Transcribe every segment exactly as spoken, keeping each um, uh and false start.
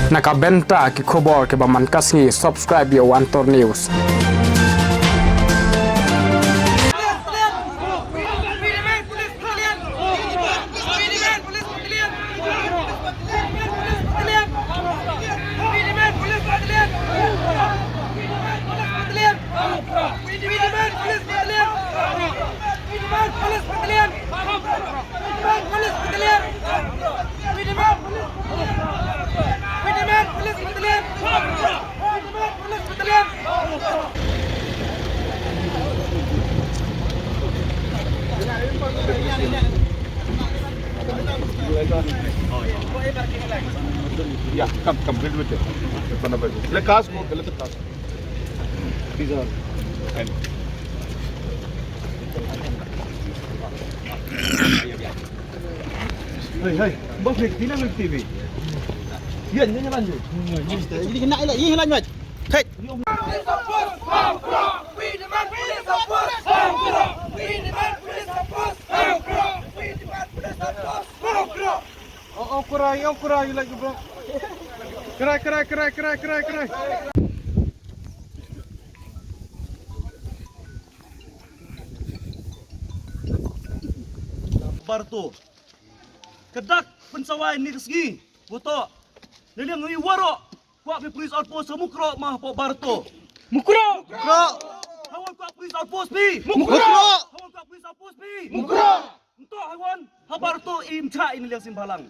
Na ka bynta ki khubor kiba man ka sngi, subscribe ïa u Antor News. Yeah, come, come, little bit. Let cars go, let the cars. These are. Hey, hey, bos ni, sini ambil T V. Yan, yan, yan, yan. Ini kena elak, ini elak, Mat. Hey. Oh, oh, cry, oh, cry, you like the block. Cry, cry, cry, cry, cry, cry. Barto. Ka dak pynsawai ni ka sngi. Boto. Naliang ngi waroh. Kwah phi police outpost ha Mukroh ma hapoh Barto. Mukroh. Mukroh. Hawan kwah police outpost phi. Mukroh. Hawan kwah police outpost phi. Mukroh. Nto hawan ha Barto im cha in liang sim balang.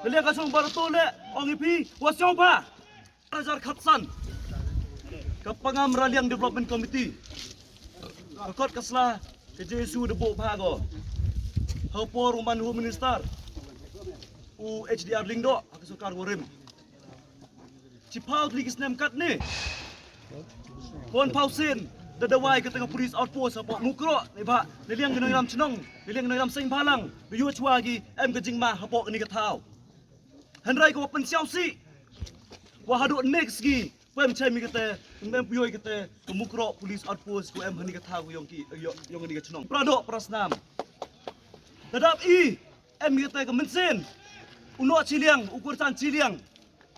Naliang ka song Barto le ong i phi wa song ba. Rajar Khatsan. Ka Pangam Raliang Development Committee. Ka kot ka sla ka J S U de bo pha go. Ha por u man Home Minister. U H D R Lyngdoh ha ka sorkar warim. Chiphaw tli ki snem katne. Pon phaw sien da dawai ka tang police outpost hapoh Mukroh ne ba naliang ki nongïalam chnong, naliang ki nongïalam seng balang. Da yu chwa ki em ka jingma hapoh kani ka thaw. Hynrei ko pynsiaw si. Wa haduh next gi. Pem chai mi kate, pem puyoi kate, ka Mukroh police outpost ko em hani ka thaw yong ki, yong, yong hani ka chnong. Pradok prasnam. Dadap i, em mi kate ka mensin. Uno chiliang, ukur chan chiliang.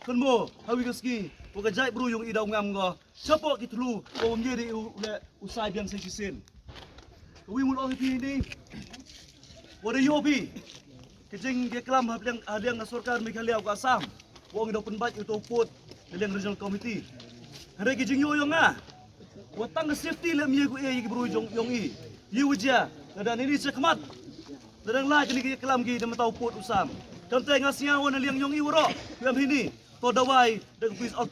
Kan mo, hawi ka ski, ko ka jai bru yong i daw ngam ngo. Chapo ki tlu, ko mye di u le, u sai biang sai sisen. Ka wi mul ong phi ni. Wa da ïoh phi. Ka jingïaklam ha liang, ha liang na sorkar Meghalaya ka Assam. Wa ong da pynbait ïa u pud na liang regional committee. Hynrei ka jingïoh yong nga. Wa tang ka safety lem ïa ku ïa ki bru yong, yong i. Ïa u jia. Lada ni ni chekhmat. Lada nga la kini ki klam ki da mata u pud u Assam. Kam te nga sia wa na liang yong i waroh. Ïa hini. To dawai da ka police outpost.